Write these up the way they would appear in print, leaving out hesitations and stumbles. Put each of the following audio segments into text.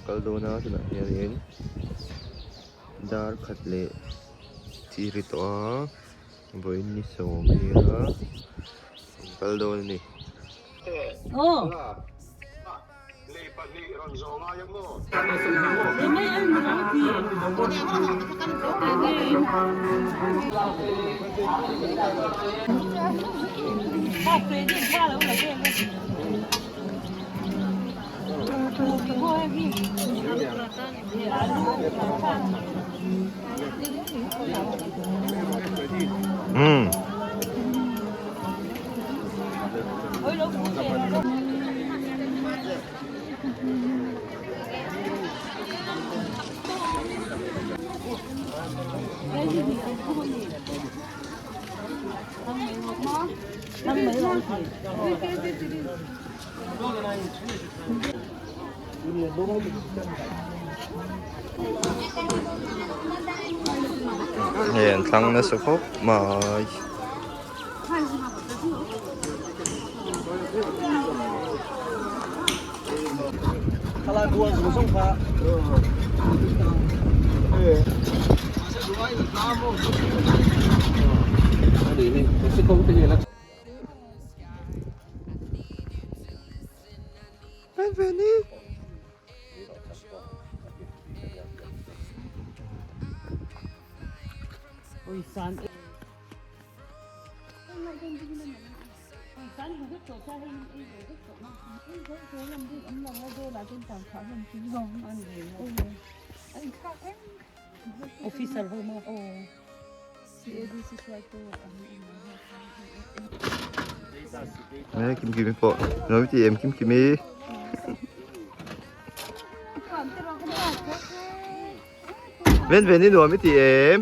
kal dawn a tunah hianin dar khat leh chi ri tawh a vawiin ni sawm a nia kan kal dawn a ni. Umm. Hei an thlang nasa khawp mai. Nè Kim Kim pawh nuam i ti em Kim Kimi. Ven ven i nuam i ti em.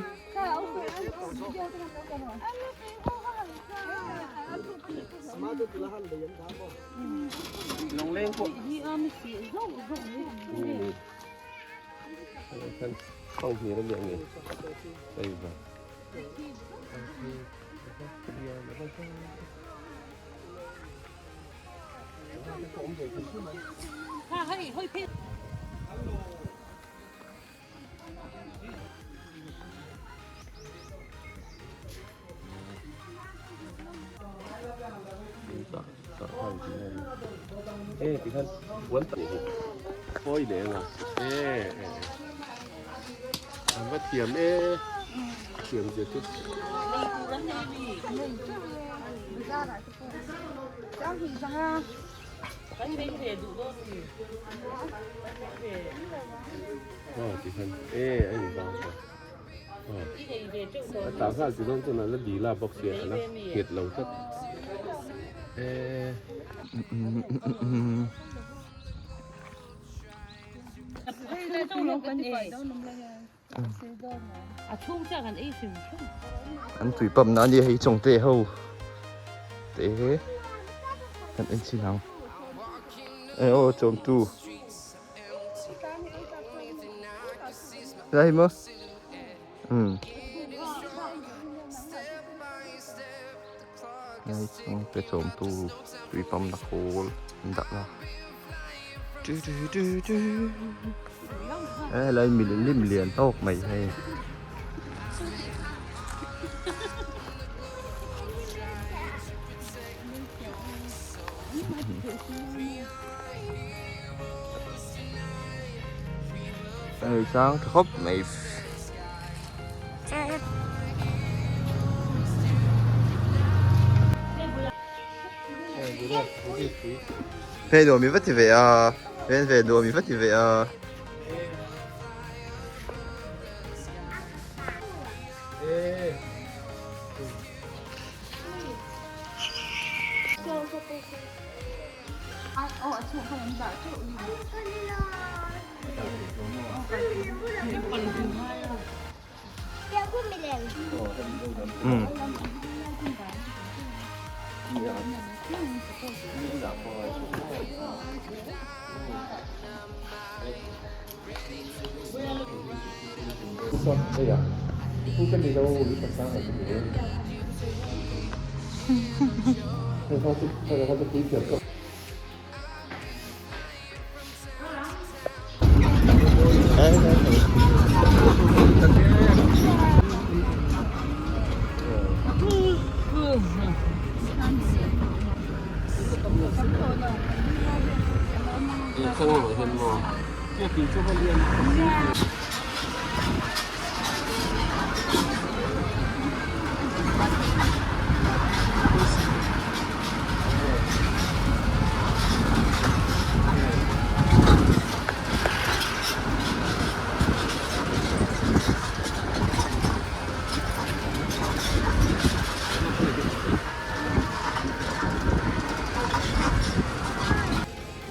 An tui pump na ania hei chawngte ho te kan en chin ang e aw chawmtu lai maw umm hei chawngte chawmtu tui pump na khawl an dah na du du du du helai mi lim lian tawk mai hei. Hei sang tha khawp mai. Phei nuam i va ti ve a, ven ve nuam i va ti ve a. Umm.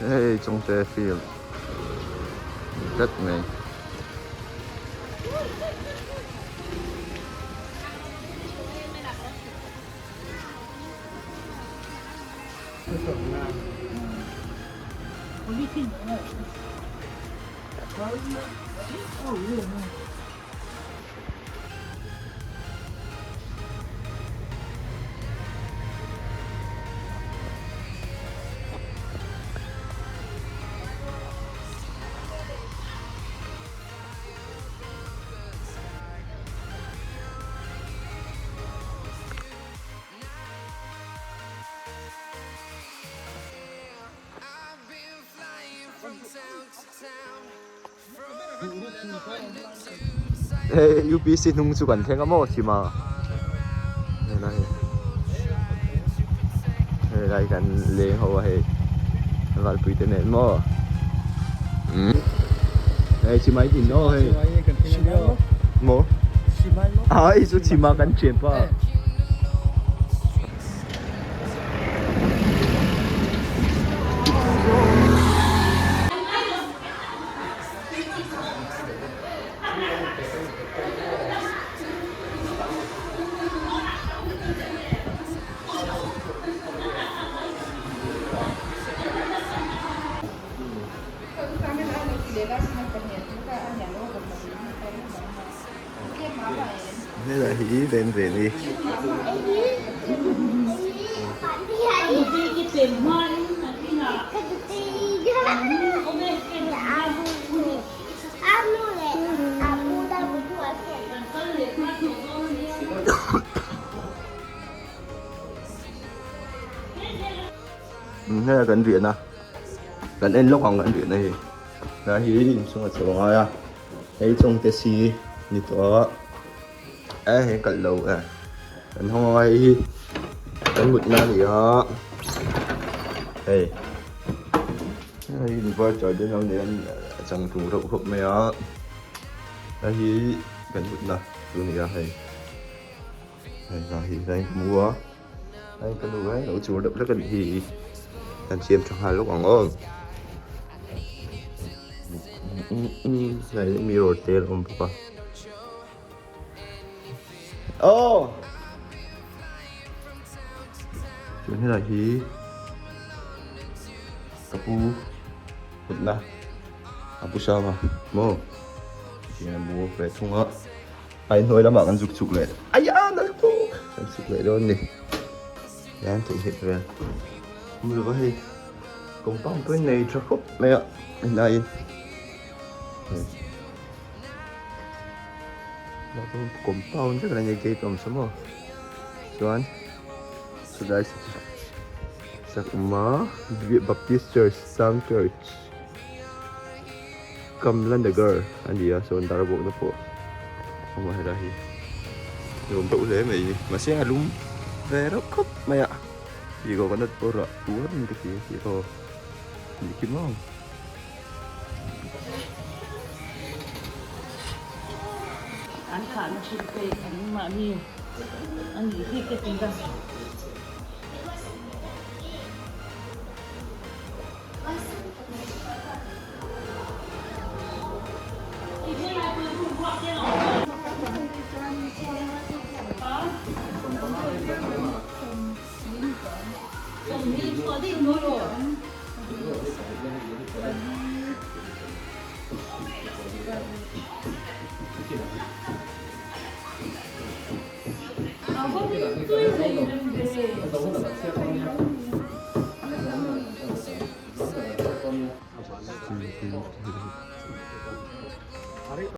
Hei Chawngte field ni tlat mai. Hei UPC hnung chu kan thleng a maw chhima helai helai kan leng ho a hei valpui te nen maw umm hei chhima i din aw hei maw a hei chu chhima kan thianpa. Helai hi ven ven hi. Helai kan riahna kan en lawk ang kan riahna hi helai hi inchhung a chho angai a. Hei chawngte si ni tawh a e he kalh lo e kan hawng anga hei hi kan mutna a ni a hei hei inverter te lo nei a a changtlung reuh khawp mai a hei hi kan mutna chu a ni a hei hei hi ka hmu a. Hei ka nu hi lo chur deuh hlek a nih hi kan siam tha nghal lawk ang aw hei mirror te a awm bawk a aw chuan helai hi ka pu mutna a pu sanga maw tihian a mu ve thung a. A inhnuai lamah kan zuk chhuk leh aiah nal tawk kan chhuk leh dawn ni hian theih hek vel awm lova hei compound pawh in nei tha khawp mai a inaiin compound vek a ni gate awm sa maw chuan chulai sak awm a Baptist Church Sang Church. Kamla Nagar a ni a sawn dar bawkna pawh a awm a helai hi nuam deuh hle mai hi mahse a lum ve reuh khawp mai a tih coconut pawh rah tuar in ka hria tih aw nih khi maw. An khahna thil pek an mahni a nih hi ka ti a.